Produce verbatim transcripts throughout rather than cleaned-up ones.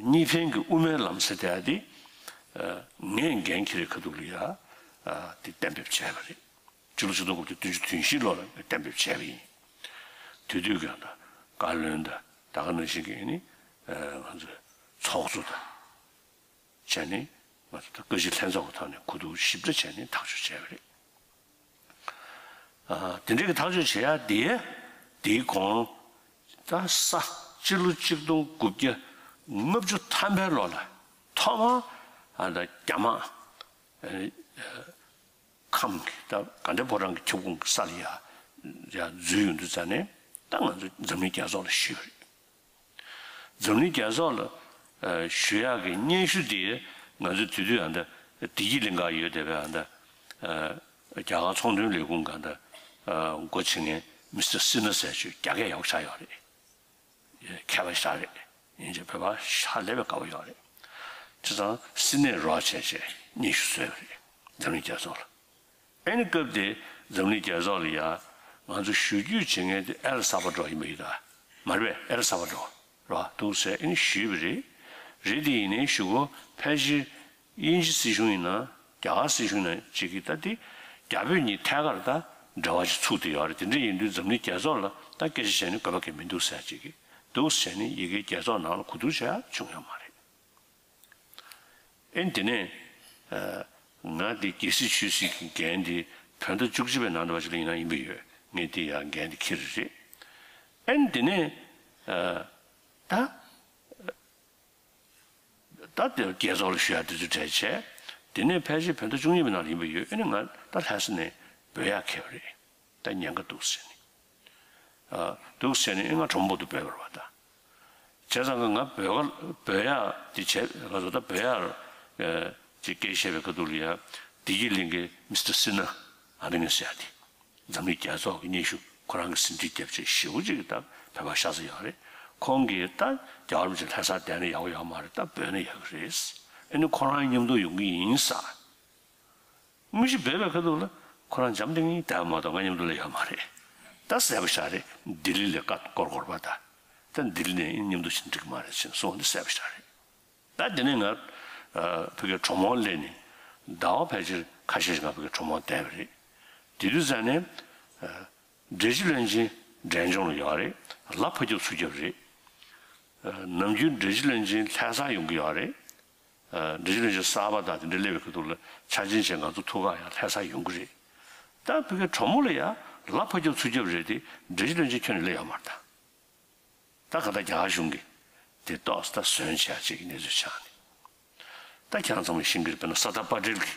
གཉིས་ཕན་གྱི་དབུ་མའི་ལམ་ཟེར་དེ་ཡ་དེ། ངས་འགན་འཁྱེར་བའི་ཁ་ཐུག་ལ་ཡ་དེ་གཏན་འབེབས་བྱས་པ་རེད། སྤྱི་ལོ་ཆིག་སྟོང་དགུ་བརྒྱ་བདུན་ཅུ་དོན་བཞི་ལོ་ལ་གཏན་འབེབས་བྱས་པ་ཡིན། དེ་དུས་ཀྱང་ད་བཀའ་བློན་དང་ད་ག་ནང་བཞིན་གྱི་ནི་ང་ཚོའི་ཚོགས་གཙོ་དང་། བྱས་ནས་ང་ཚོ་ད་བཀའ་སྤྱི་ལྷན་ཚོགས་ཀྱི་ཐོག་ནས་གོ་བསྡུར་ཞིབ་ཕྲ་བྱས་ནས་ཐག་གཅོད་བྱས་པ་རེད། ཨ། དེ་འདྲའི་གི་ཐག་གཅོད་བྱེད་ཡ་དེ་དེའི་གོང་ད་ས་སྤྱི་ལོ་ཆིག་སྟོང་དགུ་བརྒྱ་ལྔ་བཅུ་ཐམ་པའི་ལོ་ལ་ཐོག་མར་ཨ་ད་རྒྱ་དམག་ཨ་ཁམས་ཀྱི་ད་དགའ་ལྡན་ཕོ་བྲང་གི་ཁྱབ་ཁོངས་ཀྱི་ས་ལ་ཡ་ཡ་འཛུལ་ཡོང་དུས་ཙ་ནས་ད་ང་ཚོ་འཛམ་གླིང་རྒྱལ་ཚོགས་ལ་ཞུས་པ་རེད། འཛམ་གླིང་རྒྱལ་ཚོགས་ལ་ཨ་ཞུ་ཡག་གི་སྙན་ཞུ་དེ་ང་ཚོ་དེ་དུས་ཨ་ད་བདེ་སྐྱིད་གླིང་ག་ཡོད་བསྡད་པའི་ཨ་ད་ཨ་རྒྱ་གར་ཚོང་དོན་ལས་ཁུངས་ག་ད་ཨ་འགོ་བྱེད་མཁན་མི་སི་ཊར་སི་ནྷ་ཟེར་ཅིག་རྒྱ་སྐད་ཡག་པོ་ཆགས་ཡོད་རེད། མཁས་པ་ཞིག་རེད། ཡིན་ཅེ་བོད་པ་ཤ་ལས་པའི་དགའ་པོ་ཡོད་རེད། བྱས་ཙང་སི་ནྷས་རོགས་བྱས་བྱས་སྙན་ཞུ་བཟོས་པ་རེད། འཛམ་གླིང་རྒྱལ་ཚོགས་ལ། ཨ་ནི་སྐབས་དེ་འཛམ་གླིང་རྒྱལ་ཚོགས་ལ་ཡ་ང་ཚོ་ཞུ་རྒྱུ་བྱེད་མཁན་དེ་ཨེལ་ས་བ་ཌོར་ཡིན་པ་ཡིན་ད། མ་རེད་པས། ཨེལ་ས་བ་ཌོར་རོ་འདུག་ཟེར་ཨ་ནི་ཞུས་པ་རེད། རེད་དེ་ཡིན་ནའི་གཞུག་གུ་ཕལ་ཆེར་དབྱིན་ཇི་སྲིད་གཞུང་ཡིན་ན་རྒྱ་གར་སྲིད་གཞུང་ཡིན་ན་ཅིག་གིས་ད་དེ་རྒྱ་བོད་གཉིས་ཐད་ཀར་ད་འབྲེལ་བ་ཞིག་ཚུགས་བསྡད་ཡོད་རེད། དེ་འདྲ་ཡིན་དུས་འཛམ་གླིང་རྒྱལ་ཚོགས་ལ་ད་སྐད་ཆ་བཤད་ནས་དགོས་པ་གང་མི་འདུག་ཟེར་ཅིག་གིས་འདུག་ཟེར་ནས་ཡི་གེ་རྒྱལ་ཚོགས་ནང་ལ་གོ་བསྡུར་བྱས་བྱུང་ཡོད་མ་རེད། ཨེ་དེ་ནས་ཨ་ང་འདི་རྒྱལ་སྲིད་ཆོས་སྲིད་ཀྱི་འགན་འདི་བོད་ཟླ་བཅུ་གཅིག་པའི་ནང་དུ་བ་ཞིག་ལ་ཡིན་ན་ཡིན་པ་ཡོད། ངས་འདི་ཡང་འགན་འདི་འཁྱེར་རེད། ཨེ་དེ་ནས་ཨ་ད་ད་དེ་རྒྱལ་ཚོགས་ལ་ཞུ་ཡག་དེ་ཚོ་གྲས་བྱས། དེ་ནས་ཕལ་ཆེར་བོད་ཟླ་བཅུ་གཉིས་པའི་ནང་ལ་ཡིན་པ་ཡོད། ཨེ་ནས་ང་ད་ལྷ་ས་ནས་བོད་ཡག་འཁེལ་བ་རེད། ད་ཉེན་ཁ་འདུག་ཟེར་ནས། ཨ་འདུག་ཟེར་ནས་ང་གྲོ་མོ་བོད་དུ་བོད་པར་བ་ད། བྱས་ཙང་ང་བོད་ཀ་བོད་ཡག་དེ་བྱས་ང་ཚོ་ད་བོད་ཡག་ཅིག་སྐད་བཤད་པའི་ཁ་ཐུག་ལ་ཡ་བདེ་སྐྱིད་གླིང་གི་མི་སི་ཊར་སི་ནྷ་ཨ་ནི་ངས་ཟེར་ཡ་དེ། འཛམ་གླིང་རྒྱལ་ཚོགས་ཀྱི་སྙན་ཞུ་ཁོ་རང་གི་ཟིན་བྲིས་བརྒྱབ་བྱས་ཞེ་པོ་ཅིག་ད་བོད་པ་ཤ་ཚ་ཡོད་རེད། ཁོང་གིས་ད་རྒྱལ་བ་རིན་པོ་ཆེ་ལྷ་སར་བསྡད་ན་ཡག་པོ་ཡོད་མ་རེད། ད་བོད་ན་ཡག་གི་རེད། ཨ་ནི་ཁོ་རང་མཉམ་དུ་ཡོང་གི་ཡིན་ཟེར། དངོས་གཞི་བོད་པའི་ཁ་ཐུག་ལ་ཁོ་རང་འཇམ་ཐིང་ཐིང་བསྡད་མ་གཏོགས་ང་མཉམ་དུ་སླེབས་ཡོད་མ་རེད། ད་གསལ་པོ་ཤར་རེད། ལྡི་ལི་ལ་བཀའ་བསྐོར་བསྐོར་བ་ད། ད་ལྡི་ལི་ནས་མཉམ་དུ་ཕྱིན་འགྲིག་མ་རེད་ཟེར་གསུངས་འདི་གསལ་པོ་ཤར་རེད། ད་དེ་ནས་ང་ཨ་ཕ་གིར་གྲོ་མོར་སླེབས་ནས་ཟླ་བ་ཕལ་ཆེར་ཁ་ཤས་ཤིག་ང་ཕ་གིར་གྲོ་མོར་བསྡད་པ་རེད། དེ་དུས་ཙམ་ནས་ཨ་འབྲས་སྤྱི་བློན་ཆེན་འབྲས་ལྗོངས་ལ་ཡོད་རེད། ལ་ཕ་རྒྱབ་ཚུར་རྒྱབ་རེད། ཨ་ནམ་རྒྱུན་འབྲས་སྤྱི་བློན་ཆེན་ལྷ་སར་ཡོང་གི་ཡོད་རེད། འབྲས་སྤྱི་བློན་ཆེན་གསར་པ་དང་དེ་འདྲ་སླེབས་པའི་ཁ་ཐུག་ལ་ཆ་ཆེན་བྱས་ང་ཚོ་ཐུག་ག་ཡང་ལྷ་སར་ཡོང་གི་རེད། ད་ཕ་གིའི་གྲོ་མོ་ལ་ཡང་ལ་ཕ་རྒྱབ་ཚུར་རྒྱབ་རེད་དེ། འབྲས་སྤྱི་བློན་ཆེན་ཁྱོན་ནས་སླེབས་ཡོད་མ་རེད་ད། ད་ག་ད་རྒྱ་གར་གཞུང་གིས་དེ་ཏོག་ཙམ་ད་ཟོན་བྱས་ཅིག་གི་གནས་ཚུལ་ཆགས་ནས། ད་ཁྱེད་རང་ཚང་མས་ཤེས་ཀྱི་རེད། དཔེར་ན་ས་ཏཱ་པ་ཏེལ་གྱིས་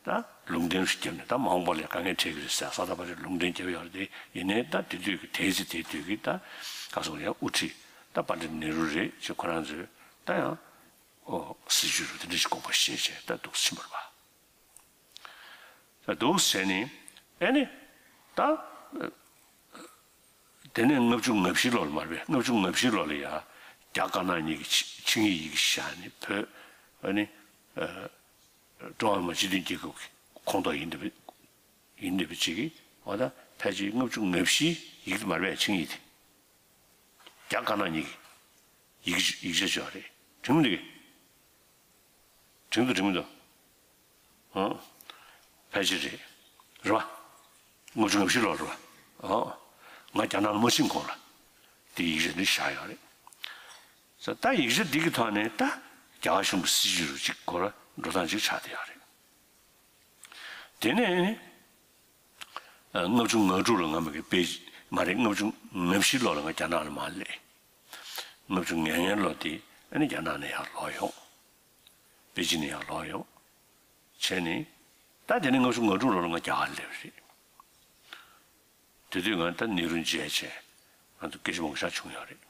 ད་ལུང་བསྟན་ཞིག་བརྒྱབ་ནས་ད་མ་འོངས་པ་ལ་དཀའ་ངལ་འཕྲད་ཀྱི་རེད་ཟེར་ས་ཏཱ་པ་ཏེལ་ལུང་བསྟན་བརྒྱབ་ཡོད་རེད་དེ། ཡིན་ནའི་ད་དེ་དུས་ཀྱི་དེའི་ཚེ་དེ་དུས་ཀྱི་ད་ག་སོང་ཡང་དབུ་ཁྲིད་ད་པ་ཏེལ་ནེ་རུ་རེད་ཅེས་ཁོ་རང་ཚོས་ད་ཡང་ཨོ་སྲིད་ཇུས་རུ་དེ་འདྲ་ཞིག་དགོངས་པ་བཞེས་བྱས་ད་འདུག་ཕྱིན་པ་རེད་པ། ད་འདུག་བྱས་ནས་ཨེ་ནི་ད་དེ་ནས་ལྔ་བཅུ་ང་བཞི་ལོ་ལ་མ་རེད་པས། ལྔ་བཅུ་ང་བཞི་ལོ་ལ་ཡ་རྒྱ་དཀར་ནག་གཉིས་ཀྱི་ཆིངས་ཡིག་ཡི་གེ་བཞག་ནས་བོད་ཨ་ནི་ཀྲུང་ཧྭ་མི་དམངས་སྤྱི་མཐུན་རྒྱལ་ཁབ་ཀྱི་ཁོངས་གཏོགས་ཡིན་འདུག་པས། ཡིན་འདུག་པའི་ཅིག་གིས་འོ་ད་ཕལ་ཆེར་ལྔ་བཅུ་ང་བཞི་ཡིག་དེ་མ་རེད་པས། ཆིངས་ཡིག་དེ་རྒྱ་དཀར་ནག་གཉིས་ཀྱི་ཡིག་ཡིག་ཆ་ཅིག་ཡོད་རེད། དྲན་གྱི་མི་འདུག་གས། དྲན་གྱི་འདུག་དྲན་གྱི་མི་འདུག་ཨང་། ཕལ་ཆེར་རེད། རེད་པ། ལྔ་བཅུ་ང་བཞི་ལོ་རེད་པ། ཨང་། ང་རྒྱ་ནག་ལ་མ་ཕྱིན་གོང་ལ་དེ་ཡིག་ཆ་འདི་བཞག་ཡོད་རེད། ད་ཡིག་ཆ་འདི་གི་ཐོག་ནས་ད་རྒྱ་གར་གཞུང་གི་སྲིད་ཇུས་རུ་ཅིག་སྐོར་ལ་འགྲོ་སྟངས་ཅིག་ཆགས་བསྡད་ཡོད་རེད། དེ་ནས་ཨ་ལྔ་བཅུ་ང་དྲུག་ལ་ང་མ་གི་པེ་མ་རེད། ལྔ་བཅུ་ང་བཞི་ལོ་ལ་ང་རྒྱ་ནག་ལ་མར་སླེབས། ལྔ་བཅུ་ང་ལྔ་ལོ་དེ་ཨ་ནི་རྒྱ་ནག་ནས་ཡར་ལོག་ཡོང་། པེ་ཅིན་ནས་ཡར་ལོག་ཡོང་། བྱས་ནས་ད་དེ་ནས་ལྔ་བཅུ་ང་དྲུག་ལོ་ལ་ང་རྒྱ་གར་སླེབས་རེད། དེ་དུས་ང་ད་ནེ་རུ་མཇལ་བྱས་ང་ཚོ་སྐད་ཆ་མང་པོ་ཞིག་བྱུང་ཡོད་རེད།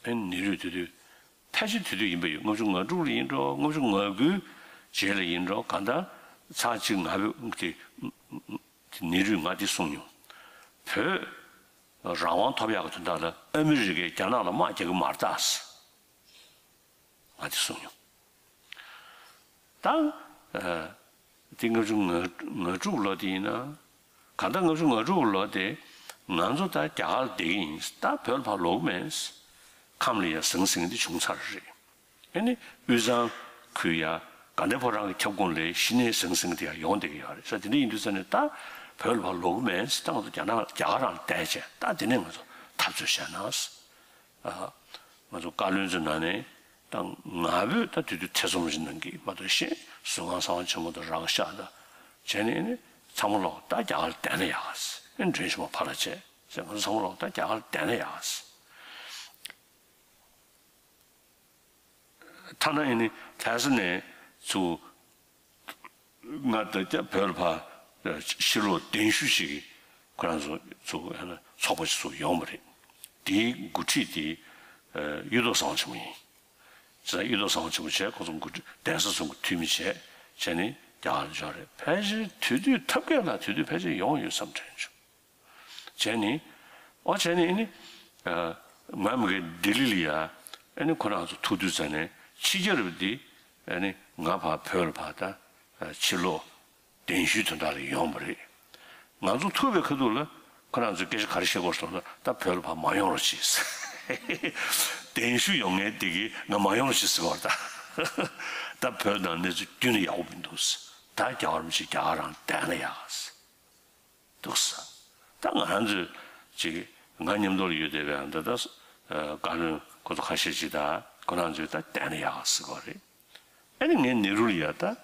ཨེ་ནེ་རུས་དེ་དུས་ཕལ་ཆེར་དེ་དུས་ཡིན་པ་ཡོད། ལྔ་བཅུ་ང་དྲུག་ལ་ཡིན་འགྲོ། ལྔ་བཅུ་ང་དགུའི་རྗེས་ལ་ཡིན་འགྲོ། གང་ལྟར་ཚར་གཅིག་ང་བོད་དེ་ནེ་རུས་ང་དེ་གསུངས་མྱོང་། བོད་རང་དབང་ཐོབ་ཡག་གི་དོན་དག་ལ་ཨ་མི་རི་ཀས་རྒྱ་ནག་ལ་དམག་རྒྱག་གི་མ་རེད་ད། ང་དེ་གསུངས་མྱོང་། ད་ཨ་དེ་ལྔ་བཅུ་ང་དྲུག་ལོ་དེ་ཡིན་ན། གང་ལྟར་ལྔ་བཅུ་ང་དྲུག་ལོ་དེ་ང་ཚོ་ད་རྒྱ་གར་བསྡད་ཀྱི་ཡིན། ད་བོད་ལ་ཕར་ལོག་གི་མེད། ཁམས་ལ་ཡ་ཟང་ཟིང་དེ་བྱུང་ཚར་རེད། ཨེ་ནི་དབུས་གཙང་ཁུལ་ཡ་དགའ་ལྡན་ཕོ་བྲང་གི་ཁྱབ་ཁོངས་ལ་གཞི་ནས་ཟང་ཟིང་དེ་ཡང་ཡོང་བསྡད་ཀྱི་ཡོད་རེད་ཟེར། དེ་འདྲ་ཡིན་དུས་ཙང་ནས་ད་བོད་ལ་ཕར་ལོག་གི་མེད་ཟེར། ད་ང་ཚོ་རྒྱ་ནག་རྒྱ་གར་རང་བསྡད་བྱས། ད་དེ་ནས་ང་ཚོ་འཐབ་རྩོད་བྱས་ན། ཨ། ང་ཚོ་བཀའ་བློན་ཚོའི་ནང་ནས་ད་ང་ཕོད་ད་དེ་དུས་ཐེ་ཚོམ་ཞིག་གནང་གི་མ་གཏོགས། གཞན་ཟུར་ཁང་གསང་བ་ཆེན་མོ་དང་རག་ཤག་དང་བྱས་ནས་ནི་ཚང་མ་ལོག་ད་རྒྱ་གར་བསྡད་ན་ཡག་ཟེར། ཨེ་མགྲོན་ཆེན་མོ་ཕར་ལ་བྱས་ཟེར། ང་ཚོ་ཚང་མ་ལོག་ད་རྒྱ་གར་བསྡད་ན་ཡག་ཟེར། ཐ་ན་ཨེ་ནི་ལྷ་ས་ནས་ཚུར་ང་ད་ལྟ་བོད་ལ་ཕར་ཕྱིར་ལོག་གདན་ཞུ་ཞིག་ཁོ་རང་ཚོ་ཚུར་ཨ་ནི་ཚོགས་པ་ཞིག་ཚུར་ཡོང་བ་རེད། དེའི་འགོ་ཁྲིད་དེ་གཡུ་ཐོག་གསང་བ་ཆེན་མོ་ཡིན། ཅེས་གཡུ་ཐོག་གསང་བ་ཆེན་མོ་བྱས། ཁོ་ཚོ་འགོ་ཁྲིད་གདན་ས་ཚོ་གི་འཐུས་མི་བྱས་བྱས་ནས་རྒྱ་གར་ལ་འབྱོར་རེད། ཕལ་ཆེར་དེ་དུས་ཐབས་མཁས་ལགས་དེ་དུས་ཕལ་ཆེར་ཡོང་ཡོད་བསམ་དྲན་བྱུང་། བྱས་ནས། ཨོ་བྱས་ནས་ཨེ་ནི། ཨ། ང་མ་གི་ལྡི་ལི་ལ་ཡ། ཨེ་ནི་ཁོ་རང་ཚོ་ཐུག་དུས་ཙ་ནས་ཕྱི་རྒྱལ་རབས་འདི། ཨེ་ནི་ང་ཕར་བོད་ལ་ཕར་ད་ཕྱིར་ལོག་གདན་ཞུའི་དོན་དག་ལ་ཡོང་བ་རེད། ང་ཚོ་ཐུག་པའི་ཁ་ཐུག་ལ་ཁོ་རང་ཚོས་སྐད་ཆ་ག་རེ་བཤད་དགོས་སོང་ན། ད་བོད་ལ་ཕར་མ་ཡོང་རོགས་བྱེད། གདན་ཞུ་ཡོང་མཁན་དེ་གིས་ང་མ་ཡོང་རོགས་བྱེད་ཟེར་བ་རེད་ད། ད་བོད་ནང་གནས་ཚུལ་ཁྱོན་ནས་ཡག་པོ་མི་འདུག། ད་རྒྱལ་བ་རིན་པོ་ཆེ་རྒྱ་གར་རང་བསྡད་ན་ཡག་ཟེར། འདུག་ས། ད་ང་རང་ཚོས་ཅིག་ང་མཉམ་དུ་ལ་ཡོད་བསྡད་པའི་ཨ་ད་ལྟ་བཀའ་བློན་ཁོ་ཚོ་ཁ་ཤས་ཅིག་ད་ཁོ་རང་ཚོས་ད་བསྡད་ན་ཡག་ཟེར་གོ་རེད། ཨ་ནི་ངས་ནེ་རུ་ལ་ཡ་ད་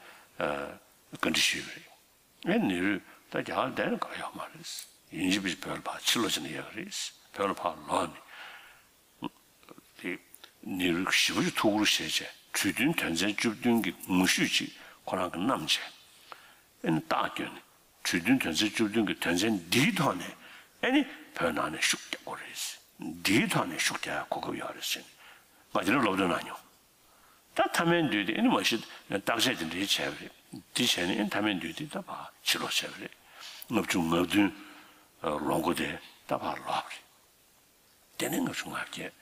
བཀའ་འདྲི་ཞུས་པ་རེད། ཨ་ནེ་རུས་ད་རྒྱ་གར་བསྡད་ན་དགའ་ཡོད་མ་རེད། ཡིན་གཅིག་མིན་གཅིག་བོད་ལ་ཕར་ཕྱིར་ལོག་བྱས་ན་ཡག་རེད། བོད་ལ་ཕར་ལོག་ནས། དེ་ནེ་རུ་ཞེ་པོ་ཅིག་ཐུགས་ཁུར་བཞེས་བྱས། གྲོས་མཐུན་དོན་ཚན་བཅུ་བདུན་གྱི་ངོ་བཤུས་ཅིག་ཁོ་རང་གིས་བསྣམས་བྱས། ཨེ་ནི་རྟགས་བསྐྱོན་ནས། གྲོས་མཐུན་དོན་ཚན་བཅུ་བདུན་གྱི་དོན་ཚན་འདིའི་ཐོག་ནས་ཨེ་ནི་བོད་ནང་ནས་ཤུགས་རྒྱག་དགོས་རེད། འདིའི་ཐོག་ནས་ཤུགས་རྒྱག་ཡ་གོ་སྐབས་ཡོད་རེད་ཟེར་ནས་ང་དེ་འདྲ་སློབ་སྟོན་གནང་མྱོང་། ད་མཐའ་མའི་དུས་དེ་ཨེ་ནི་མ་གཞི་བརྟག་དཔྱད་དེ་འདྲའི་བྱས་པ་རེད། འདི་བྱས་ནས་ཨེ་ནི་མཐའ་མའི་དུས་དེ་ད་ཕར་ཕྱིར་ལོག་བྱས་པ་རེད། ལྔ་བཅུ་ང་བདུན་ལོ་འགོ་དེ་ད་ཕར་ལོག་པ་རེད། དེ་ནས་ལྔ་བཅུ་ང་བརྒྱད།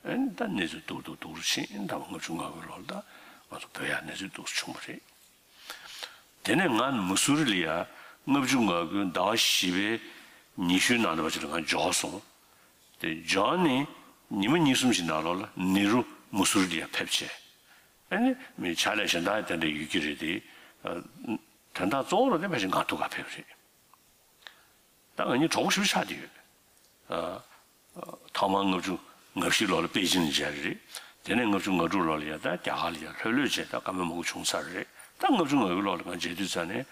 ཨེ་ནི་ད་གནས་ཚུལ་སྡུག་སྡུག་སྡུག་རུ་ཕྱིན། ད་ལྔ་བཅུ་ང་དགུའི་ལོ་ལ་ད་ང་ཚོ་བོད་ཡར་གནས་ཚུལ་སྡུག་བྱུང་བ་རེད། དེ་ནས་ང་མུ་སུ་རི་ལ་ཡ་ལྔ་བཅུ་ང་དགུའི་ཟླ་བ་བཞི་པའི་ཉི་ཤུའི་ནང་དུ་བ་ཅིག་ལ་ང་འབྱོར་སོང་། དེ་འབྱོར་ནས་ཉི་མ་གཉིས་གསུམ་ཞིག་ནང་ལོགས་ལ་ནེ་རུ་མུ་སུ་རི་ལ་ཡ་ཕེབས་བྱས། ཨེ་ནི་མི་ཕྱག་ལས་གཞན་དག་དེ་འདྲ་ཡོད་ཀྱི་རེད་དེ། དོན་དག་གཙོ་བོ་རུ་དེ་ཕལ་ཆེར་ང་ཐུག་ག་ཕེབས་རེད། ད་ང་གཉིས་གྲོགས་པོ་ཞེ་པོ་ཆགས་བསྡད་ཡོད། ཨ། ཨ། ཐོག་མར་ལྔ་བཅུ་ང་བཞི་ལོ་ལ་པེ་ཅིན་ལ་མཇལ་རེད། དེ་ནས་ལྔ་བཅུ་ང་དྲུག་ལོ་ལ་ཡ་ད་རྒྱ་གར་ལ་ཡ་ལྷོད་ལྷོད་བྱས། ད་བཀའ་མོལ་མང་པོ་བྱུང་ཚར་རེད། ད་ལྔ་བཅུ་ང་དགུ་ལོ་ལ་ང་མཇལ་དུས་ཙ་ནས་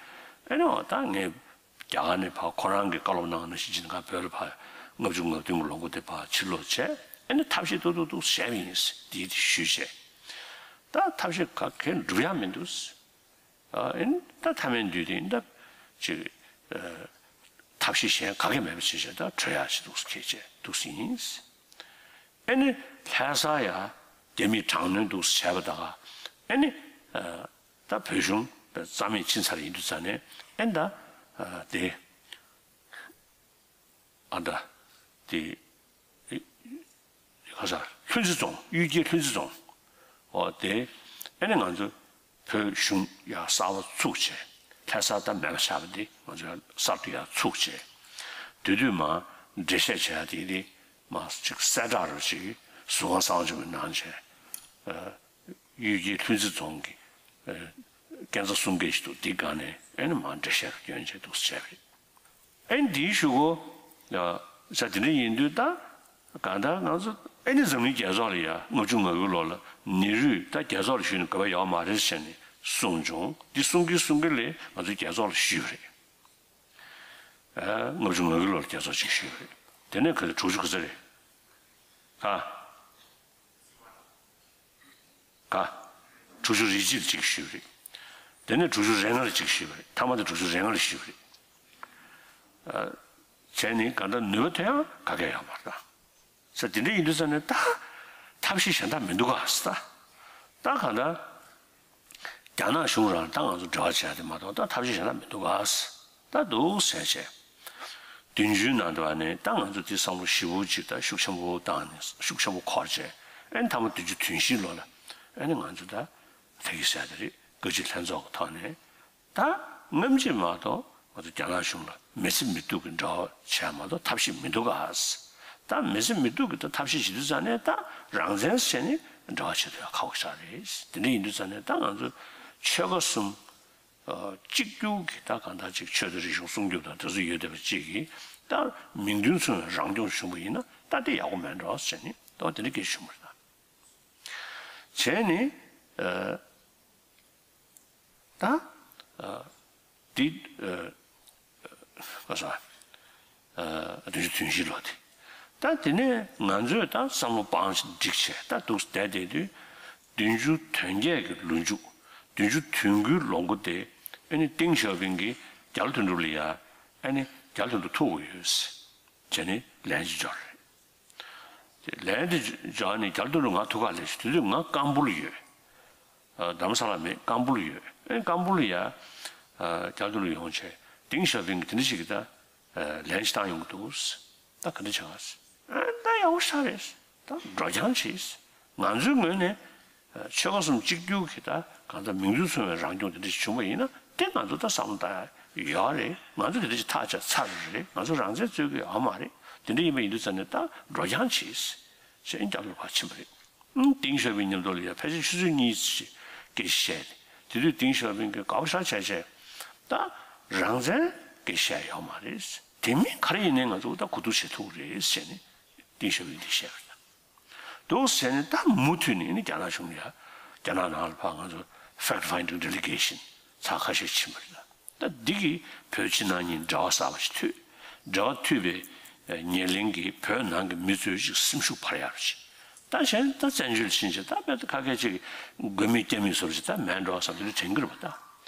ཨེ་ནི་འོ་ད་ངས་རྒྱ་གར་ནས་ཕར་ཁོ་རང་གིས་བཀའ་སློབ་གནང་ནང་བཞིན་བྱས་ནས་ང་བོད་ལ་ཕར་ལྔ་བཅུ་ང་བདུན་གྱི་ལོ་འགོ་དེ་ཕར་ཕྱིར་ལོག་བྱས། ཨེ་ནི་ཐབས་ཤེས་ཏོག་ཏོག་ཏོག་བྱས་པ་ཡིན། འདི་དེ་ཞུས་བྱས། ད་ཐབས་ཤེས་ག་གེ་འགྲུབ་ཡག་མི་འདུག། ཨ། ཨེ་ནི་ད་མཐའ་མའི་དུས་དེ་ད་ཅིག་ཨ། ཐབས་ཤེས་གཞན་ག་གེ་མེད་པ་བྱས་བྱས་ད་བྲོས་ཡག་ཅིག་འདུག་ཁེལ་བྱས་འདུག་ཡིན། ཨེ་ནི་ལྷ་ས་ཡ་རྒྱ་མིས་དྲག་གནོན་འདུག་བྱས་པ་ད་ག་ཨེ་ནི། ཨ། ད་བོད་གཞུང་རྩ་མེད་ཕྱིན་ཚར་ཡིན་དུས་ཙ་ནས་ཨེ་ནི་ད། ཨ། དེ། ཨ། ད་དེ། ཨེ། ག་ས། ལྷུན་རྩེ་རྫོང་། གཡུལ་རྒྱལ་ལྷུན་རྩེ་རྫོང་། འོ་དེ་ཨེ་ནི་ང་ཚོ་བོད་གཞུང་ཡར་གསར་པ་ཚུགས་བྱས། ལྷ་ས་ད་མེད་པ་ཆགས་པ་དེ་ང་ཚོ་ཡར་གསར་དུ་ཡར་ཚུགས་བྱས། དེ་དུས་མར་འགྲེལ་བཤད་བྱས་ཡ་དེ་དེ་མར་ཅིག་གསལ་བསྒྲགས་རུ་ཅིག་ཟུར་ཁང་གསང་བ་ཆེན་མོའི་ནང་བྱས། ཨ། གཡུལ་རྒྱལ་ལྷུན་རྩེ་རྫོང་གི། ཨ། སྐས་འཛེག་གསུམ་ཀའི་ཞིག་འདུག་འདི་སྒང་ནས་ཨེ་ནི་མར་འགྲེལ་བཤད་སྐྱོན་བྱས་འདུག་བྱས་པ་རེད། ཨེ་ནི་དེའི་གཞུག་གུ། ཡ། ས་དེ་འདྲ་ཡིན་དུས་ད་གང་ལྟར་ང་ཚོ་ཨེ་ནི་འཛམ་གླིང་རྒྱལ་ཚོགས་ལ་ཡ་ལྔ་བཅུ་ང་དགུ་ལོ་ལ་ནེ་རུས་ད་རྒྱལ་ཚོགས་ལ་ཞུས་ནས་དགོས་པ་ཡོད་མ་རེད་ཟེར་ནས་གསུངས་བྱུང་། འདི་གསུང་གིན་གསུང་གིན་ལས་ང་ཚོ་རྒྱལ་ཚོགས་ལ་ཞུས་པ་རེད། ཨ། ལྔ་བཅུ་ང་དགུ་ལོ་ལ་རྒྱལ་ཚོགས་ཅིག་ཞུས་པ་རེད། དེ་ནས་ག་ཚོད། དྲུག་ཅུ་ག་ཚོད་རེད། ག། དྲུག་ཅུ་རེ་གཅིག་ལ་གཅིག་ཞུས་པ་རེད། དེ་ནས་དྲུག་ཅུ་རེ་ལྔ་ལ་གཅིག་ཞུས་པ་རེད། མཐའ་མ་དེ་དྲུག་ཅུ་རེ་ལྔ་ལ་ཞུས་པ་རེད། ཨ། བྱས་ནས་གང་ལྟར་ནུས་པ་ཐོན་ཡག་ག་གེ་ཡོད་མ་རེད་ད། ས་དེ་འདྲ་ཡིན་དུས་ཙ་ནས་ད་ཐབས་ཤེས་གཞན་དག་མི་འདུག་ག་ས། ད་གང་ལྟར་རྒྱ་ནག་གཞུང་རང་ད་ང་ཚོ་འབྲེལ་བ་བྱས་ཏེ་མ་གཏོགས་ད་ཐབས་ཤེས་གཞན་དག་མི་འདུག་ག་ས། ད་འདུག་ཟེར་བྱས། བདུན་ཅུའི་ནང་དུ་བ་ནས་ད་ང་ཚོ་འདི་བསམ་བློ་ཞིབ་པོ་ཅིག་ད་ཤུགས་ཆེན་པོ་བཏང་ནས་ཤུགས་ཆེན་པོ་འཁོར་བྱས། ཨ་ནི་མཐའ་མ་བདུན་ཅུ་དོན་བཞི་ལོ་ལ་ཨ་ནི་ང་ཚོ་ད་ད་གི་ཟེར་དེ་རེད། བཀའ་སྤྱི་ལྷན་ཚོགས་ཀྱི་ཐོག་ནས་ད་སྔ་ཕྱི་མ་གཏོགས་ང་ཚོ་རྒྱ་ནག་གཞུང་ལ་མི་ཚེ་མི་སྡུག་གི་འབྲེལ་བ་བྱས་མ་གཏོགས་ཐབས་ཤེས་མི་འདུག་ག་ས། ད་མི་ཚེ་མི་སྡུག་གི་ད་ཐབས་ཤེས་བྱེད་དུས་ཙ་ནས་ད་རང་བཙན་ཟེར་ནས་ འབྲེལ་བ་བྱེད་ཐུབ་ཡ་ཁག་པོ་ཞིག་རེད། དེ་འདྲ་ཡིན་དུས་ཙང་ནས་ད་ང་ཚོ་ཆོལ་ཁ་གསུམ་གཅིག་གྱུར་གྱི་ད་གང་ལྟར་ཅིག་ཆོས་དང་རིག་གཞུང་སྲུང་སྐྱོབ་དང་དེ་ཚོ་ཡོད་བསྡད་པ་གཅིག་གིས་ད་མིང་དོན་མཚུངས་པའི་རང་སྐྱོང་བྱུང་བ་ཡིན་ན་ད་དེ་ཡག་པོ་མེད་འགྲོ་ཟེར་ནས་ད་དེ་འདྲ་སྐད་ཆ་བྱུང་བ་རེད་ད། བྱས་ནས་ད། འདི་ག་ས་བདུན་ཅུ་དོན་བཞི་ལོ་དེ། ད་དེ་ནས་ང་ཚོས་ད་བསམ་བློ་སྤང་ཞིག་བསྒྲིགས་བྱས་ད་འདུག་བསྡད་བསྡད་དུས། བདུན་ཅུ་དོན་བརྒྱད་ཀྱི་ལོ་མཇུག་བདུན་ཅུ་དོན་དགུའི་ལོ་མགོ་དེ་ཨ་ནི་ཏེང་ཞའོ་ཕིང་གིས་རྒྱ་ལོ་དོན་གྲུབ་ལ་ཡ་ཨ་ནི་རྒྱ་ལོ་དོན་གྲུབ་ཐུག་དགོས་ཡོད་ཟེར་བྱས་ནས་ལན་ཅིག་འབྱོར་རེད། ལན་དེ་འབྱོར་ནས་རྒྱ་ལོ་དོན་གྲུབ་ང་ཐུག་ག་སླེབས་ཤིག་དེ་དུས་ང་ཀམ་པུ་ལ་ཡོད། རྡ་རམ་ས་ལ་མེད་ཀམ་པུ་ལ་ཡོད། ཨེ་ཀམ་པུ་ལ་ཡ། རྒྱ་ལོ་དོན་གྲུབ་ཡོང་བྱས་ཏེང་ཞའོ་ཕིང་གིས་དེ་འདྲ་ཞིག་གི་ད། ལན་ཞིག་བཏང་ཡོང་གི་འདུག་ད་ག་འདྲ་བྱ་བ། ད་ཡག་པོ་ཞེ་དྲག་རེད། ད་འགྲོ་རྐྱང་བྱེད། ང་ཚོའི་ངོས་ནས། ཆོལ་ཁ་གསུམ་གཅིག་གྱུར་གྱི་ད་གང་ལྟར་མིང་དོན་མཚུངས་པའི་རང་སྐྱོང་དེ་འདྲ་ཞིག་བྱུང་བ་ཡིན་ན་དེ་ང་ཚོ་ད་བསམ་བློ་བཏང་ཡ་ཡོད་རེད། ང་ཚོ་དེ་འདྲ་ཞིག་ཐག་བཅད་ཚར་རེད། ང་ཚོ་རང་བཙན་རྩོད་ཀྱི་ཡོད་མ་རེད། དེ་འདྲ་ཡིན་པ་ཡིན་དུས་ཙང་ནས་ད་འགྲོ་རྐྱང་བྱེད། ཞེས་རྒྱ་ལོར་ཕར་ཕྱིན་པ་རེད། ཏེང་ཞའོ་ཕིང་མཉམ་དུ་ལ་ཡ་ཕལ་ཆེར་ཆུ་ཚོད་གཉིས་ཙམ་ཞིག་སྐད་ཆ་བཤད་དེ། དེ་དུས་ཏེང་ཞའོ་ཕིང་གིས་དགའ་པོ་ཞེ་དྲག་བྱས་བྱས། ད་རང་བཙན་སྐད་ཆ་བཤད་ཡོད་མ་རེད། དེ་མིན་ག་རེ་ཡིན་ནའི་ང་ཚོ་ད་གོ་བསྡུར་བྱེད་ཐུབ་རེད་ཟེར་ནས་ཏེང་ཞའོ་ཕིང་གིས་བཤད་པ་རེད། འདུག་ཟེར་ནས་ད་མུ་མཐུད་ནས་ནི་རྒྱ་ནག་གཞུང་ལ་ཡ་རྒྱ་ནག་ནང་ལ་ཕར་ང་ཚོ་fact finding delegation ཚར་ཁ་ཤས་ཕྱིན་པ་རེད། ད་འདི་གིས་བོད་ཕྱི་ནང་གཉིས་འབྲེལ་བ་གསར་པ་ཞིག་མཐུད། འབྲེལ་བ་མཐུད་པའི་ཉེར་ལེན་གྱིས་བོད་ནང་གི་མི་ཚོའི་ཅིག་སེམས་ཤུགས་འཕར་ཡག་རེད། ད་གཞན་ད་བཙན་བྱོལ་ཕྱིན་ཆད་ད་དཔེ་ད་ཁ་སྐད་ཅིག་དགོས་མེད་རྐྱེན་མེད་བཟོ་འདྲ་ཅིག་ད་མེད་འགྲོ་བསམ་དེ་འདྲ་དྲན་གྱི་རེད་པ་ད།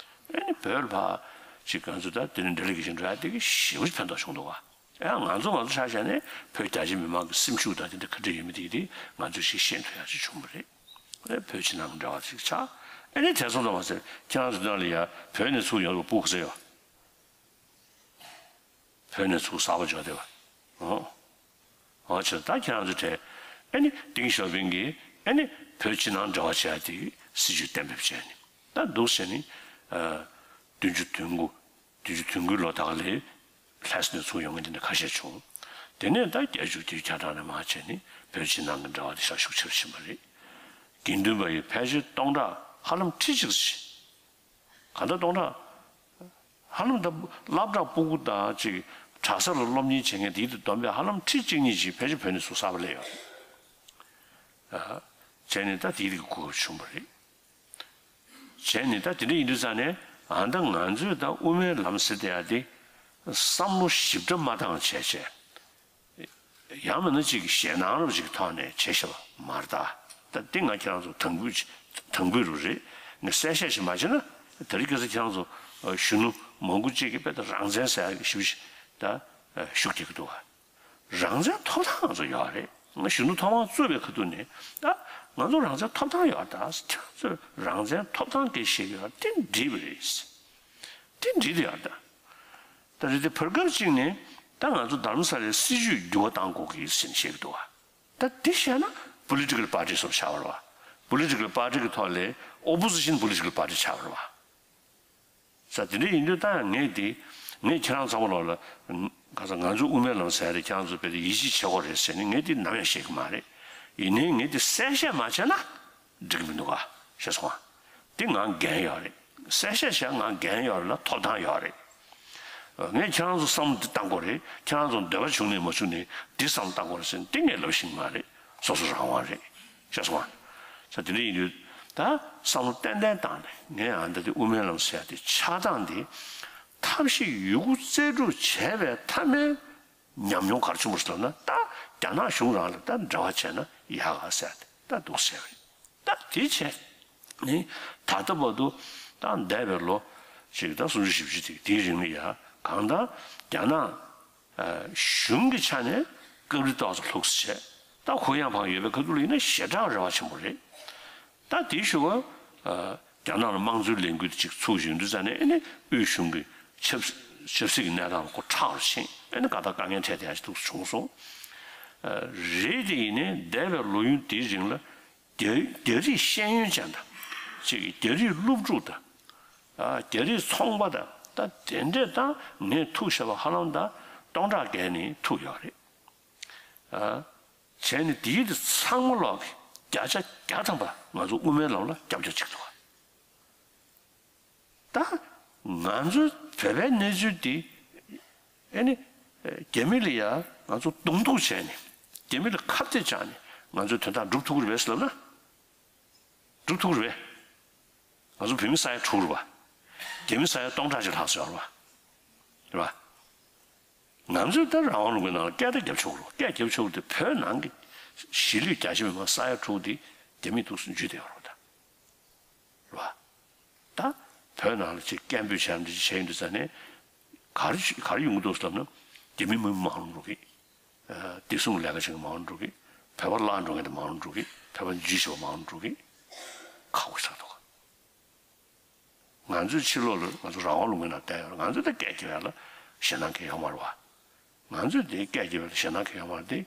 ཨེ་ནི་བོད་ལ་ཕར་ཅིག་ང་ཚོ་ད་དེ་ནི་འབྲེལ་ལས་ཀྱི་ཞིག་འགྲོ་ཡ་དེ་གི་ཞེ་པོ་ཅིག་ཕན་ཐོགས་བྱུང་འདུག་བ། ཡང་ང་ཚོ་ང་ཚོ་ཆ་བཞག་ནས་བོད་རྒྱ་ཆེ་མི་མང་གི་སེམས་ཤུགས་དང་དེ་འདྲ་ག་འདྲ་ཡོད་མེད་དེ་དེ་ང་ཚོས་ཞིག་ཤེས་ཐུབ་ཡག་ཅིག་བྱུང་བ་རེད། ཨེ་བོད་ཕྱི་ནང་གི་འབྲེལ་བ་ཅིག་ཆགས། ཨེ་ནི་དེ་ཚོ་ལ་མ་ཟད་ཁྱེད་རང་ཚོ་འདི་ནང་ལ་ཡ་བོད་ནས་ཚུར་ཡོང་བའི་སྤུ་གུ་ཟེར་ཡོད། བོད་ནས་ཚུར་གསར་པ་འབྱོར་བསྡད་པ། ཨོ། ཨོ་ཆེ་ད་ཁྱེད་རང་ཚོ་གྲས། ཨེ་ནི་ཏེང་ཞའོ་ཕིང་གིས་ཨེ་ནི་བོད་ཕྱི་ནང་འབྲེལ་བ་བྱེད་ཡ་དེ་སྲིད་ཇུས་གཏན་འབེབས་བྱས་ནས་ད་འདུག་ཟེར་ནས། བདུན་ཅུ་དོན་དགུ། བདུན་ཅུ་དོན་དགུའི་ལོ་དག་ལས་ལྷ་ས་ནས་ཚུར་ཡོང་མཁན་དེ་འདྲ་ཁ་ཤས་བྱུང་། དེ་ནས་ད་བརྒྱད་ཅུ་དེའི་ཆ་གྲངས་ནས་མར་བྱས་ནས་བོད་ཕྱི་ནང་གི་འབྲེལ་བ་དེ་ཤུགས་ཆེ་རུ་ཕྱིན་པ་རེད། དགེ་འདུན་པ་ཡི་ཕལ་ཆེར་སྟོང་ཕྲག་ཧ་ལམ་ཁྲི་གཅིག་ཙམ་ཞིག་གང་ལྟར་སྟོང་ཕྲག་ཧ་ལམ་ད་སློབ་གྲྭ་སྤུ་གུ་དང་ཅིག་གྲྭ་ས་ལ་སློབ་གཉེར་བྱེད་མཁན་དེའི་དུ་བསྡོམས་པས་ཧ་ལམ་ཁྲི་གཅིག་གཉིས་ཅིག་ཕལ་ཆེར་བོད་ནས་ཚུར་གསར་པ་སླེབས་ཡོད་རེད། བྱས་ནས་ད་དེའི་གི་གོ་སྐབས་བྱུང་བ་རེད། བྱས་ནས་ད་དེ་འདྲ་ཡིན་དུས་ཙང་ནས་ཨ་ད་ང་ཚོས་ད་དབུ་མའི་ལམ་ཟེར་བསྡད་ཡ་དེ་བསམ་བློ་ཞིབ་ཕྲ་མ་བཏང་བྱས་བྱས། ཡང་མིན་ན་ཅིག་ཞེད་སྣང་རོབ་ཅིག་ཐོག་ནས་བྱས་བཞག་པ་མ་རེད་ད། ད་འདི་ང་ཁྱེད་རང་ཚོ་དང་པོ་དང་པོ་རུ་རེད། ངས་གསལ་བཤད་ཞིག་མ་བྱས་ན་དེ་རིང་ཁ་སང་ཁྱེད་རང་ཚོ་གཞོན་ནུ་མང་པོ་ཅིག་གིས་དཔེ་ད་རང་བཙན་ཟེར་ཡ་གི་ཞིབ་ཞིབ་ད་ཤུགས་རྒྱག་གི་འདུག་བ། རང་བཙན་ཐོབ་ཐང་ང་ཚོ་ཡོད་རེད། ང་གཞོན་ནུ་ཐོབ་དབང་རྩོད་པའི་ཁ་ཐུག་ནས་ད་ང་ཚོ་རང་བཙན་ཐོབ་ཐང་ཡོད་ད། ཁྱེད་རང་ཚོས་རང་བཙན་ཐོབ་ཐང་སྐད་བཤད་ཀྱི་ཡོད་དེ་འགྲིག་པ་རེད། དེ་འགྲིག་དེ་ཡོད་ད། ད་རེད་དེ་བར་སྐབས་གཅིག་ནས་ད་ང་ཚོ་རྡ་རམ་ས་ལའི་སྲིད་ཇུས་འགྱུར་བ་གཏང་དགོས་ཀྱི་ཡོད་ཟེར་ནས་བཤད་ཀྱི་འདུག་བ། ད་འདི་བཤད་ན་political party་སོགས་ཆགས་པ་རེད་བ། Political party་གི་ཐོག་ལས་opposition political party་ཆགས་པ་རེད་བ། ས་དེ་འདྲ་ཡིན་དུས་ད་ཡང་ངས་འདི་ངས་ཁྱེད་རང་ཚང་མ་ལོག་ལ་ག་ས་ང་ཚོ་དབུ་མའི་ལམ་ཟེར་རེད། ཁྱེད་རང་ཚོ་དཔེ་དེ་ཡིད་ཆེས་བྱེད་དགོས་རེད་ཟེར་ནས་ངས་འདི་ནམ་ཡང་བཤད་ཀྱི་མ་རེད། ཡིན་ནའི་ངས་འདི་གསལ་བཤད་མ་བྱས་ན་འགྲིག་གི་མི་འདུག་ག་ཤེས་སོང་ང་། འདི་ང་འགན་ཡོད་རེད། གསལ་བཤད་བྱས་ང་འགན་ཡོད་རེད་ལ་ཐོབ་ཐང་ཡོད་རེད། ངས་ཁྱེད་རང་ཚོ་བསམ་བློ་འདི་བཏང་དགོས་རེད། ཁྱེད་རང་ཚོ་འདོད་པ་བྱུང་ནས་མ་བྱུང་ནས་འདི་བསམ་བློ་བཏང་དགོས་རེད་ཟེར་ནས་འདི་ངས་ལབ་ཤེས་ཀྱི་མ་རེད། སོ་སོ་རང་དབང་རེད། ཤེས་སོང་ང་། ས་དེ་འདྲ་ཡིན་དུས་ད་བསམ་བློ་ཏན་ཏན་བཏང་ནས་ངས་ཨ་འདི་དེ་དབུ་མའི་ལམ་ཟེར་ཡ་དེ་ཆགས་སྟངས་དེ་ཐབས་ཤེས་ཡོད་རྒུ་རྩལ་སྤྲུགས་བྱས་པའི་མཐའ་མའི་ཉམས་མྱོང་ག་རེ་བྱུང་བ་ཟེར་ན་ད་རྒྱ་ནག་གཞུང་རང་ལ་ད་འབྲེལ་བ་བྱས་ན་ཡག་ག་ཟེར་ཡ་དེ་ད་འདུག་ཟེར་བ་རེད། ད་དེ་བྱས་ནས་ད་ལྟ་བར་དུ་ད་འདས་པའི་ལོ་ཅིག་ད་སུམ་ཅུ་བཞི་བཅུ་དེ་དེའི་རིང་ལ་ཡ་གང་ལྟར་རྒྱ་ནག་གཞུང་གི་ཆ་ནས་སྐབས་རེ་ཏོག་ཙམ་ལྷུག་ཙམ་བྱས། ད་ཧུ་ཡང་ཕང་ཡོད་པའི་ཁ་ཐུག་ལ་ཡིན་ན་ཞེ་དྲག་རེ་བ་ཆེན་པོ་རེད། ད་དེའི་ཞོར་རྒྱ་ནག་ལ་དམངས་གཙོའི་ལས་འགུལ་དེ་ཅིག་ཚུགས་བཞིན་དུས་ཙང་ནས་ཨེ་ནི་དབུས་གཞུང་གི་ཆབ་ཆབ་སྲིད་ཀྱི་གནས་སྟངས་ཁོ་ཁྲག་རུ་ཕྱིན། ཨེ་ནི་ག་ད་དཀའ་ངལ་འཕྲད་བསྡད་ཡ་ཞིག་འདུག་བྱུང་སོང་། རེད་དེ་ཡིན་ནའི་འདས་པའི་ལོ་ཡུན་དེའི་རིང་ལ་རྒྱ་རྒྱ་རིགས་ཤེས་ཡོན་ཅན་དང་ཅིག་རྒྱ་རིགས་སློབ་ཕྲུག་དང་། ཨ། རྒྱ་རིགས་ཚོང་པ་དང་ད་དེ་འདྲས་དང་ངས་ཐུག་བཞག་པ་ཧ་ལམ་ད་སྟོང་ཕྲག་བརྒལ་ནས་ཐུག་ཡོད་རེད། ཨ། བྱས་ནས་དེའི་དེ་ཚང་མ་ལོག་གི་ བརྒྱ་ཆ་བརྒྱ་ཐམ་པ་ང་ཚོ་དབུ་མའི་ལམ་ལ་རྒྱབ་སྐྱོར་བྱེད་ཀྱི་འདུག་ད་ང་ཚོའི་བོད་པའི་གནས་ཚུལ་འདི་ཨེ་ནི་རྒྱ་མི་ལ་ཡ་ང་ཚོ་གདོང་གཏུག་བྱས་ནས་རྒྱ་མི་ལ་ཁ་གཏད་བཅག་ནས་ང་ཚོའི་དོན་དག་སྒྲུབ་ཐུབ་ཀྱི་རེད་པས་ཟེར་ལབ་ན། སྒྲུབ་ཐུབ་ཀྱི་རེད་པས། ང་ཚོ་བོད་མི་ས་ཡ་དྲུག་རེད་པ། རྒྱ་མི་ས་ཡ་སྟོང་ཕྲག་ཅིག་ལྷག་ཙམ་ཡོད་རེད་པ། རེད་པ། ང་ཚོས་ད་རང་དབང་ལུང་པའི་ནང་ལ་སྐད་ཆ་རྒྱབ་ཆོག་རེད། སྐད་རྒྱབ་ཆོག་དེ་བོད་ནང་གི་གཞིས་ལུས་རྒྱ་ཆེ་མི་མང་ས་ཡ་དྲུག་དེ་རྒྱ་མིས་ཐུགས་སུ་འཇུས་བསྡད་ཡོད་རེད་པ་ད། རེད་པ། ད་བོད་ནང་ལ་ཅིག་སྐད་འབོད་བྱས་འདི་བྱས་ཡོང་དུས་ཙ་ནས་ག་རེ་ག་རེ་ཡོང་གི་འདུག་ཟེར་ལབ་ན། རྒྱ་མི་མི་མང་རུ་འགྲོ་གི། བདེ་སྲུང་ལས་ཀ་བྱེད་མཁན་མང་རུ་འགྲོ་གི། བོད་པ་བརླག་འགྲོ་མཁན་དེ་མང་རུ་འགྲོ་གི། བོད་པ་འཇུས་ཤོར་མང་རུ་འགྲོ་གི། ཁག་པོ་ཆགས་འདུག་ང་ཚོའི་ཕྱི་ལོགས་ལ་ང་ཚོ་རང་དབང་ལུང་པའི་ནང་བསྡད་ཡོད་རེད། ང་ཚོས་ད་སྐད་རྒྱབ་ཡ་ལ་ཞེད་སྣང་གང་ཡང་ཡོད་མ་རེད་པ། ང་ཚོས་དེ་སྐད་རྒྱབ་ཡ་ལ་ཞེད་སྣང་གང་ཡང་ཡོད་མ་རེད་དེ།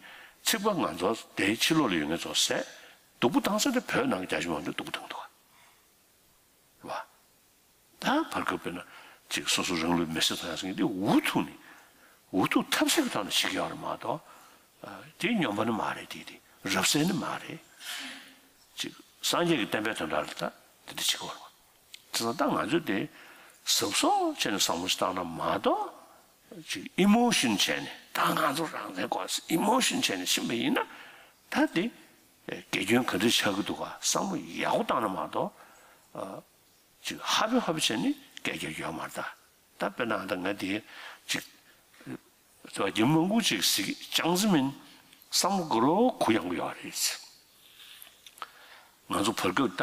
ཚིག་པ་ང་ཚོ་དེའི་ཕྱི་ལོགས་ལ་ཡོད་མཁན་ཚོ་ཟས་སྡུག་པོ་བཏང་ས་དེ་བོད་ནང་གི་རྒྱ་ཆེ་མང་ཚོས་སྡུག་པོ་བཏང་འདུག་ག་རེད་པ། ད་བར་སྐབས་དཔེར་ན་ཅིག་སོ་སོ་རང་ལུས་མེ་སྲེག་བཏང་ཡ་ཟེར་མཁན་དེ་འུ་ཐུག་ནས་འུ་ཐུག་ཐབས་ཟད་ཀྱི་ཐོག་ནས་བྱེད་ཀྱི་ཡོད་རེད་མ་གཏོགས། དེ་སྨྱོན་པ་ནི་མ་རེད། དེ་དེ་རབ་གསལ་ནི་མ་རེད། ཅིག་སངས་རྒྱས་ཀྱི་བསྟན་པའི་དོན་དག་ལ་ད་དེ་འདྲ་བྱེད་ཀྱི་ཡོད་རེད་པ། དེ་ཚོ་ད་ང་ཚོས་དེ་གཟབ་གཟབ་བྱས་ནས་བསམ་བློ་ཞིག་བཏང་ན་མ་གཏོགས། ཅིག་ཨི་མོ་ཤོན་བྱས་ནས་ད་ང་ཚོ་རང་བཙན་དགོས་ཟེར་ཨི་མོ་ཤོན་བྱས་ནས་ཕྱིན་པ་ཡིན་ན་ད་དེ་དགེ་སྐྱོན་ག་འདྲ་ཆགས་ཀྱི་འདུག་ག་བསམ་བློ་ཡག་པོ་བཏང་ན་མ་གཏོགས། ཅིག་ཧ་པེ་ཧ་པེ་བྱས་ནས་སྐད་རྒྱག་ཡོད་མ་རེད་ད། ད་དཔེར་ན་ད་ང་དེ་ཅིག་རྒྱ་མི་མང་པོ་ཅིག་གཟིགས། ཅང་ཙེ་མིན་བསམ་བློ་དགའ་རབ་གུ་ཡངས་གི་ཡོད་རེད། ང་ཚོ་བར་སྐབས་ད་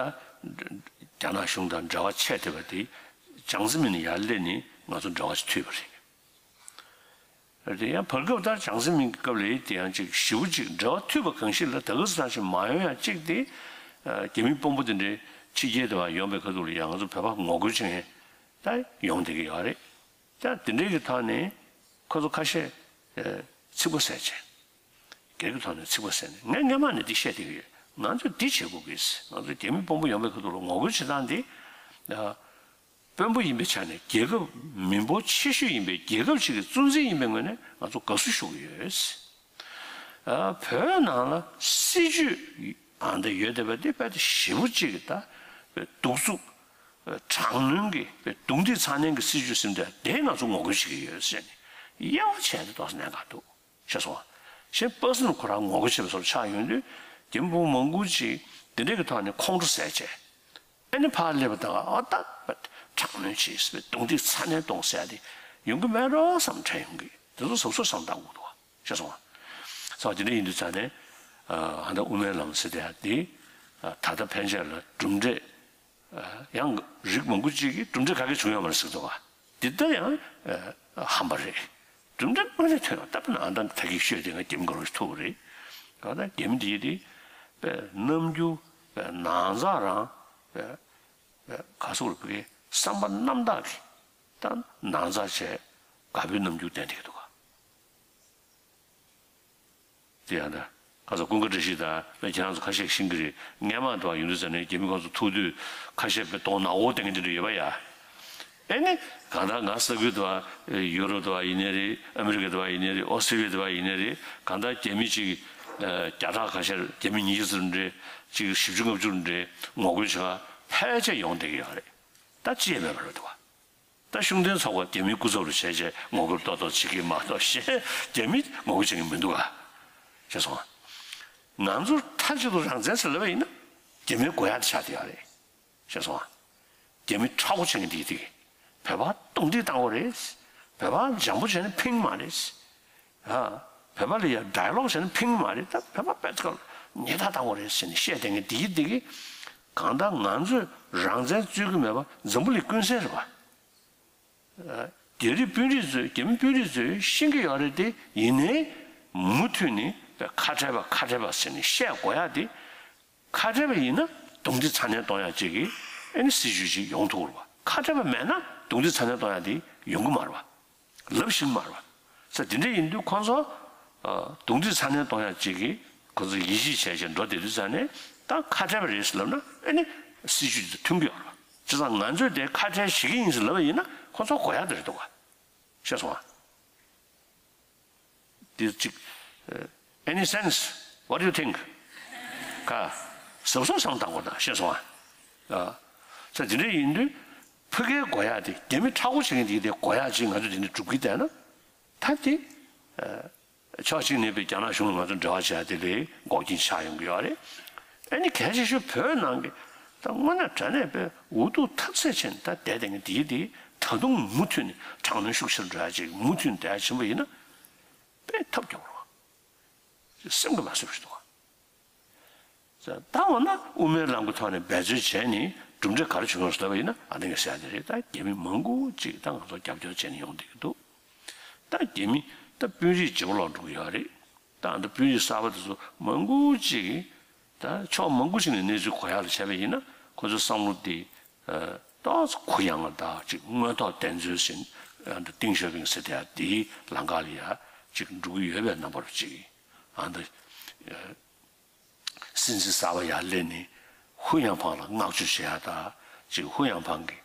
རྒྱ་ནག་གཞུང་དང་འབྲེལ་བ་ཆད་བསྡད་པ་དེ་ཅང་ཙེ་མིན་ཡར་སླེབས་ནས་ང་ཚོ་འབྲེལ་བ་ཞིག་མཐུད་པ་རེད། དེ་ཡང་བར་སྐབས་ལྟར་ཅང་ཙེ་མིན་གྱི་སྐབས་ལ་དེ་ཡང་ཅིག་ཞེ་པོ་ཅིག་འབྲེལ་བ་མཐུད་པ་གང་ཞིག་ལ་ད་ག་ཟེ་རང་ཞིག་མ་ཡོང་ཡ་གཅིག་དེ། རྒྱ་མི་དཔོན་པོ་དེ་འདྲའི་ཕྱི་རྒྱལ་དུ་ཡོང་པའི་ཁ་ཐུག་ལ་ཡང་ང་ཚོ་བོད་པ་ངོ་རྒོལ་བྱེད་མཁན་ད་ཡོང་བསྡད་ཀྱི་ཡོད་རེད། ད་དེ་འདྲའི་གི་ཐོག་ནས་ཁོ་ཚོ་ཁ་ཤས་ཚིག་པ་ཟས་བྱས། སྒེར་གྱི་ཐོག་ནས་ཚིག་པ་ཟས་ནས་ངས་སྔན་མ་ནས་འདི་བཤད་བསྡད་ཀྱི་ཡོད། ང་ཚོས་འདི་བྱེད་དགོས་ཀྱི། ང་ཚོས་རྒྱ་མི་དཔོན་པོ་ཡོང་པའི་ཁ་ཐུག་ལ་ངོ་རྒོལ་བྱེད་སྟངས་འདི། དཔོན་པོ་ཡིན་པའི་ཆ་ནས་རྒྱལ་ཁབ་མི་འབོར་ཆེ་ཤོས་ཡིན་པའི་རྒྱལ་ཁབ་ཅིག་གི་གཙོ་འཛིན་ཡིན་པའི་ངོས་ནས་ང་ཚོ་དགའ་བསུ་ཞུ་གི་ཡོད། ཨ། བོད་ནང་ལ་སྲིད་ཇུས་ཨ་འདྲ་ཡོད་བསྡད་པ་འདི་དཔེ་ཞེ་པོ་ཅིག་གི་ད་དཔེ་གདུག་རྩུབ། དྲག་གནོན་གྱི་དཔེ་རྡུང་རྡེག་ཚ་ནན་གྱི་སྲིད་ཇུས་ཟེར་དེ་དེ་ང་ཚོ་ངོ་རྒོལ་བྱེད་ཀྱི་ཡོད་ཟེར་ནས་དབྱེ་བ་ཕྱེ་ཡ་དེ་ཏོག་ཙམ་གནད་འགག་འདུག་ཤེས་སོང་ང་། གཞན་པར་སོན་ཁོ་རང་ངོ་རྒོལ་བྱེད་པའི་བཟོ་འདྲ་ཆགས་ཡོང་དུས་རྒྱ་མི་དཔོན་པོ་མང་པོ་ཅིག་འདི་འདྲ་གི་ཐོག་ནས་ཁོང་ཁྲོ་ཟ་བྱས། ཨ་ནི་ཕར་སླེབས་པ་དང་ཨ་ད་དྲག་གནོན་བྱས་པའི་རྡུང་རྡེག་ཚ་ནན་གཏོང་ཟེར་ཡ་དེ་ཡོང་གི་མེད་འགྲོ་བསམ་དྲན་ཡོང་གི། དེ་ཚོ་གཟབ་གཟབ་བསམ་བཏང་དགོས་འདུག་བ། ཤེས་སོང་ང་། སོ་དེ་འདྲ་ཡིན་དུས་ཙང་ནས་ཨ་ད་དབུ་མའི་ལམ་ཟེར་དེ་ཡ་དེ་ད་ལྟ་ཕན་ཆད་ལ་གྲུབ་འབྲས་ཡང་རིགས་མང་པོ་ཅིག་གིས་གྲུབ་འབྲས་ག་གེ་བྱུང་ཡོད་མ་རེད་ཟེར་འདུག་བ། འདི་ལྟར་ཡང་ཧམ་པ་རེད། གྲུབ་འབྲས་དངོས་གནས་ཐོན་ཡོང་། ད་དཔེར་ན་ཨ་ད་ད་གིན་ཤོད་དེ་ང་རྒྱ་མི་དགའ་རབ་ཞིག་ཐུག་པ་རེད། གང་ལྟར་རྒྱ་མི་འདི་དེ་དཔེ་རྣམ་འགྱུར་དཔེ་ནང་ཚགས་རང་དཔེ་དཔེ་ག་ཟེར་དགོས་རེད། བོད་སྐད་བསམ་པ་རྣམ་དག་གིས་ད་ནང་ཚགས་བྱས་དགའ་པོའི་རྣམ་འགྱུར་བསྟན་བསྡད་ཀྱི་འདུག་ག་དེ་ཡང་ད་ཁ་སང་ཀུན་དགའ་བཀྲ་ཤིས་དང་ཁྱེད་རང་ཚོ་ཁ་ཤས་ཤེས་ཀྱི་རེད། སྔན་མ་དུ་བ་ཡོང་དུས་ཙམ་ནས་རྒྱ་མི་ཁོང་ཚོ་ཐུག་དུས་ཁ་ཤས་དཔེ་གདོང་ནག་པོ་བསྟན་གྱི་འདི་འདྲ་ཡོད་པ་ཡ། ཨེ་ནི་གང་ལྟར་ང་ས་ཁུལ་དུ་བ་ཡུ་རོབ་དུ་བ་ཡིན་ནའི་རེད། ཨ་མི་རི་ཀ་དུ་བ་ཡིན་ནའི་རེད། ཨོ་སི་ཀྲི་ལི་ཡ་དུ་བ་ཡིན་ནའི་རེད། གང་ལྟར་རྒྱ་མི་གཅིག་བརྒྱ་ཕྲག་ཁ་ཤས་རྒྱ་མི་ཉིས་བརྒྱ་ཙམ་འདྲ་གཅིག་བཞི་བཅུ་ལྔ་བཅུ་འདྲ་ངོ་རྒོལ་བྱེད་ག་ཕལ་ཆེར་ཡོང་བསྡད་ཀྱི་ཡོད་རེད། ད་ཅི་ཡང་མེད་པ་རེད་འདུག་བ། ད་ཤུགས་ལྡན་ཚོགས་པ་རྒྱ་མིའི་སྐུ་ཚབ་རུ་བྱས་བྱས་ངོ་རྒོལ་ཏོག་ཏོག་བྱེད་ཀྱི་མ་གཏོགས་གཞན་རྒྱ་མིས་ངོ་རྒོལ་བྱེད་ཀྱི་མི་འདུག་ག་ཤེས་སོང་ང་། ང་ཚོར་མཐའ་གཅིག་ཏུ་རང་བཙན་ཟེར་ལབ་པ་ཡིན་ན་རྒྱ་མིའི་དགོས་ཡག་དེ་ཆགས་བསྡད་ཡོད་རེད། ཤེས་སོང་ང་། རྒྱ་མི་ཁྲ་བོ་བྱེད་མཁན་དེ་གི་དེ་གི་བོད་པ་རྡུང་རྡེག་བཏང་དགོས་རེད། བོད་པ་འཇམ་པོ་བྱས་ན་ཕིང་མ་རེད། ཨ། བོད་པ་ལ་ཡ་ཌའི་ལོག་བྱས་ན་ཕིང་མ་རེད། ད་བོད་པ་དཔེ་ཚོ་ཉེས་དག་བཏང་དགོས་རེད་ཟེར་ནས་བཤད་བསྡད་མཁན་དེ་གི་དེ་གི་གང་ལྟར་ང་ཚོས་རང་བཙན་རྩོད་ཀྱི་མེད་པ་འཛམ་བུ་གླིང་ཀུན་གསལ་རེད་པ། རྒྱ་རིགས་དཔོན་རིགས་ཚོས་རྒྱ་མི་དཔོན་རིགས་ཚོས་ཤེས་ཀྱི་ཡོད་རེད་དེ། ཡིན་ནའི་མུ་མཐུད་ནས་ཁ་བྲལ་བ་ཁ་བྲལ་བ་ཟེར་ནས་བཤད་དགོས་ཡ་དེ། ཁ་བྲལ་བ་ཡིན་ན་རྡུང་རྡེག་ཚ་ནན་གཏོང་ཡ་ཅིག་གི་ཨེ་ནི་སྲིད་ཇུས་ཅིག་ཡོང་ཐུབ་རེད་པ། ཁ་བྲལ་བ་མེད་ན་རྡུང་རྡེག་ཚ་ནན་གཏོང་ཡ་དེ་ཡོང་གི་མ་རེད་པ། ལབ་ཤེས་ཀྱི་མ་རེད་པ། ས་དེ་འདྲ་ཡིན་དུས་ཁོང་ཚོ་རྡུང་རྡེག་ཚ་ནན་གཏོང་ཡ་ཅིག་གི་ཁོ་ཚོ་ཡིད་ཆེས་བྱས་བྱས་འགྲོ་བསྡད་དུས་ཙང་ནས་ད་ཁ་བྲལ་བ་རེད་ཟེར་ལབ་ན་ཨེ་ནི་སྲིད་ཇུས་དེ་མཐུན་གྱི་ཡོད་རེད་པ། བྱས་ཙང་ང་ཚོས་དེ་ཁ་བྲལ་བྱེད་ཀྱི་ཡིན་ཟེར་ལབ་པ་ཡིན་ན་ཁོ་ཚོ་དགོས་ཡག་དེ་རེད་འདུག་ག་ཤེས་སོང་ང་། འདི་གཅིག་ཨ། Any sense? What do you think? ཁ། གཟབ་གཟབ་བསམ་བཏང་དགོས་ད། ཤེས་སོང་ཨ། ཨ། ས་དེ་འདྲ་ཡིན་དུས་ཕ་གིའི་དགོས་ཡག་དེ། རྒྱ་མི་མཁྲེགས་པོ་བྱེད་མཁན་དེ་གི་དེ་དགོས་ཡག་ཅིག་ང་ཚོ་དེ་འདྲ་སྒྲུབ་ཀྱི་བསྡད་ན། ད་དེ། ཨ། ཕྱོགས་གཅིག་ནས་པའི་རྒྱ་ནག་གཞུང་ལ་ང་ཚོ་འབྲེལ་བ་བྱས་དེ་ལས་འགོག་རྐྱེན་ཆགས་ཡོང་གི་ཡོད་རེད། ཨ་ནི་གལ་ཆེ་ཤོས་བོད་ནང་གི་ད་དངོས་གནས་དྲང་གནས་པའི་འུ་ཐུག་ཐབས་ཟད་ཆེན་ད་བསྡད་བསྡད་མཁན་དེ་དེ་ད་དུང་མུ་མཐུད་ནས་དྲག་གནོན་ཤུགས་ཆེར་འགྲོ་ཡག་ཅིག་མུ་མཐུད་བསྡད་ཡག་ཕྱིན་པ་ཡིན་ན། དཔེ་ཐབས་སྐྱོ་བོ་རེད་བ། སེམས་ཀྱིས་མ་བཟོད་པ་ཞིག་འདུག་བ། ད་འོ་ན་དབུ་མའི་ལམ་གྱི་ཐོག་ནས་འབད་རྩོལ་བྱས་ནས་གྲུབ་འབྲས་ག་རེ་བྱུང་ཡོང་ཟེར་ལབ་པ་ཡིན་ན། ཨ་ནི་ངས་ཟེར་ཡ་དེ་རེད། ད་རྒྱ་མི་མང་པོ་ཅིག་ད་ང་ཚོ་རྒྱབ་སྐྱོར་བྱས་ནས་ཡོང་བསྡད་ཀྱི་འདུག་ད་རྒྱ་མི་ད་དཔོན་རིགས་བརྗེ་པོ་ལོག་འགྲོ་གི་ཡོད་རེད། ད་ཨ་ད་དཔོན་རིགས་གསར་པ་དེ་ཚོ་མང་པོ་ཅིག་ད་ཕྱོགས་མང་པོ་ཅིག་ནས་གནས་ཚུལ་གོ་ཡག་ལ་བྱས་པ་ཡིན་ན། ཁོ་ཚོའི་བསམ་བློ་དེ་ཏོག་ཙམ་གུ་ཡངས་པ་དང་ཅིག་དངོས་ཐོག་བདེན་འཚོལ་ཟིན། ཨ་ད་ཏིང་ཞའོ་ཕིང་ཟེར་དེ་ཡ་དེའི་ལམ་ཁ་ལ་ཡ་ཅིག་འགྲོ་གི་ཡོད་པའི་རྣམ་པ་རུ་ཅིག་ཨ་ད། སྲིད་འཛིན་གསར་པ་ཡར་སླེབས་ནས་ཧུའུ་ཡང་ཕང་ལ་བསྔགས་བརྗོད་བྱེད་ཡ་ད། ཅིག་ཧུའུ་ཡང་ཕང་གི་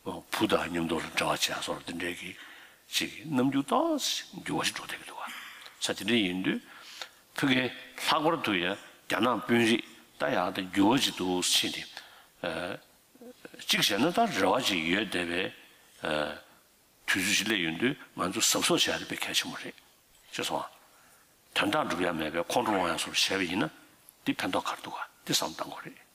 བུ་དང་མཉམ་དུ་ལ་འབྲེལ་བ་བྱེད་ཡ་སོགས་དེ་འདྲའི་གི་ཅིག་རྣམ་འགྱུར་ཏོག་ཙམ་འགྱུར་བ་ཞིག་འགྲོ་བསྡད་ཀྱི་འདུག་བ། ས་དེ་འདྲ་ཡིན་དུས་ཕ་གིའི་ལྷག་པར་དུ་ཡ་རྒྱ་ནག་དཔོན་རིགས་ད་ཡག་ད་འགྱུར་བ་ཅིག་འདུག་ཕྱིན་ཏེ། ཨ། གཅིག་བྱས་ན་ད་རེ་བ་ཅིག་ཡོད་བསྡད་པའི། ཨ། དུས་ཚོད་ཅིག་སླེབས་ཡོང་དུས་ང་ཚོ་གཟབ་གཟབ་བྱ་ཡ་དེ་དཔེ་གལ་ཆེན་པོ་རེད། ཤེས་སོང་ཨ། དོན་དག་འགྲུབ་ཡ་མེད་པའི་ཁོང་ཁྲོ་སློང་ཡ་སོགས་བྱས་པ་ཡིན་ན། འདི་ཕན་ཐོགས་ག་རེ་འདུག་ག་འདི་བསམ་བཏང་དགོས་རེད།